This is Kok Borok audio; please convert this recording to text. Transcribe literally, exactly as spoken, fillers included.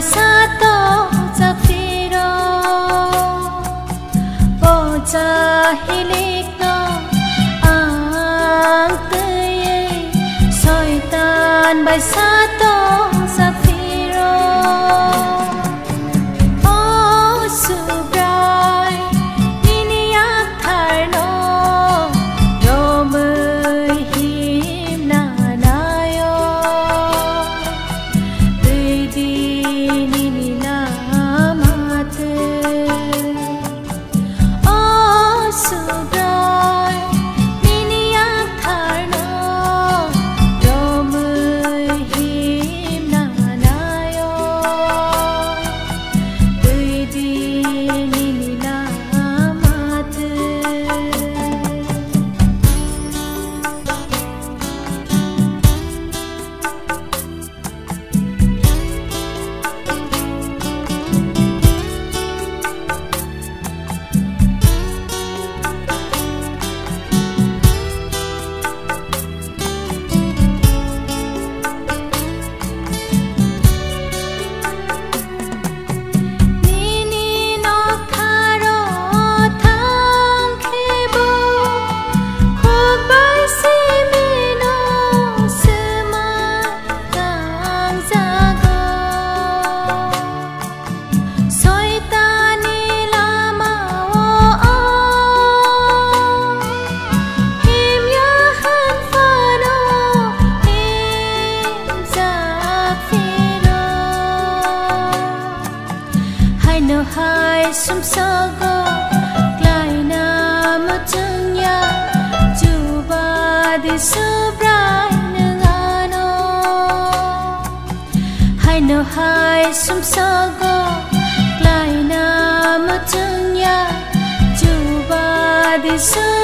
Sato japhiro, o jahilikno ang twiwi soitan bai sato japhiro. O Subrai, nini yaktharno romwi himna naio. Twi di nini lama twi. O Subrai, nini yaktharno romwi himna naio. Twi di nini lama twi. Nini noktharo thang khe bo khukbai simino swmai tangjago. Soitani lamao o himya hwn phano himjak phiro. Haino hai sumsogo klaina muchungya, Jubadi Subrai nwng ano. Haino hai sumsogo klaina muchungya, Jubadi Subrai